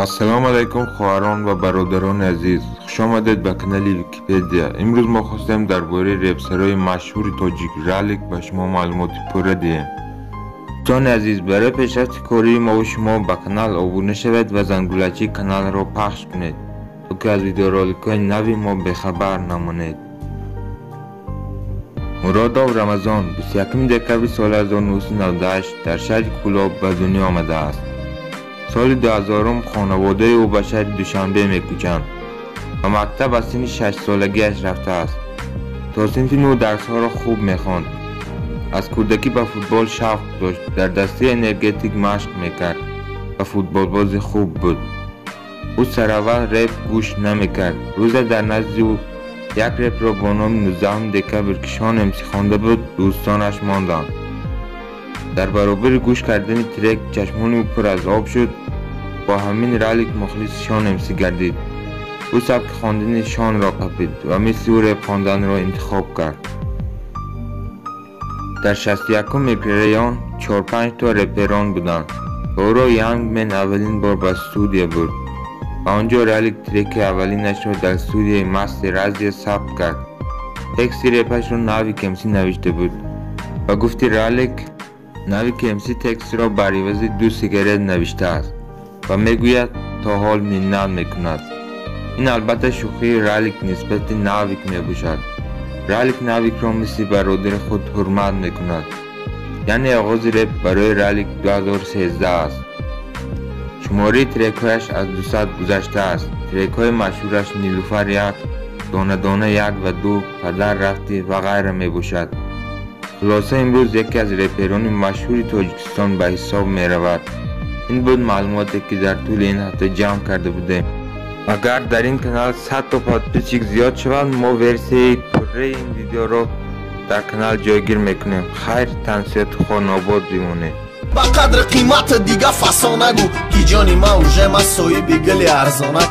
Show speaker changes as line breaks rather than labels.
Ассалому алайкум, хоҳарон ва бародарони азиз, хушомадед ба канали Википедия. Имрӯз мо хостем дар бораи репсарои машҳури тоҷик Ралик ба шумо маълумоти пурра диҳем. Дӯстони азиз, барои пешрафти кории мову шумо ба канал обуна шавед ва зангулачии каналро пахш кунед, то ки аз видеороликҳои нави мо бехабар намонед. Муродов Рамазон 21 декабри соли 1998 дар шаҳри Кӯлоб ба дунё омадааст. Соли 2000 хонаводаи ӯ ба шаҳри Душанбе мекӯчанд ва мактаб аз синни 6-солагиаш рафтааст. То синфи 9 дарсҳоро хуб мехонд. Аз кӯдакӣ ба футбол шавқ дошт, дар дастаи Энергетик машқ мекард ва футболбози хуб буд. Ӯ сараввал реп гӯш намекард. Рӯзе дар назди ӯ як репро бо номи 19 декабр, ки Шон МС хонда буд, дӯстонаш монданд. Дар баробари гӯш кардани трек чашмони ӯ пур аз об шуд. Бо ҳамин Ралик мухлиси Шон МС гардид. Ӯ сабки хондани Шонро қапид ва мисли ӯ реп хонданро интихоб кард. Дар 61 микрорайон 4-5 то реперон буданд ва ӯро Янгмен аввалин бор ба студия бурд ва он ҷо Ралик треки аввалинашро дар студияи Мастер Азия сабт кард. Тексти репашро Навик МС навишта буд. Ба гуфти Ралик, Навик МС текстро бар ивази 2 сигарет навиштааст ва мегӯяд, то ҳол миннат мекунад. Ин албатта шӯхии Ралик нисбати Навик мебошад. Ралик Навикро мисли бародари худ ҳурмат мекунад. Яъне оғози реп барои Ралик 2013 аст. Шумораи трекҳояш аз 200 гузаштааст. Трекҳои машҳураш Нилуфар 1, Дона Дона 1 ва 2, Падар рафтӣ ва ғайра мебошад. Хулоса, имрӯз яке аз реперони машҳури Тоҷикистон ба ҳисоб меравад. Ин буд маълумоте, ки дар тӯли ин ҳафта ҷамъ карда будем. Агар дар ин канал 100 то подписчик зиёд шавад, мо версияи пурраи ин видеоро дар канал ҷойгир мекунем. Хайр, тансиҳату хонобод бимонед.
Ба қадри қимати дига фасона гӯ, ки ҷони ма уже ма соҳиби гили арзона.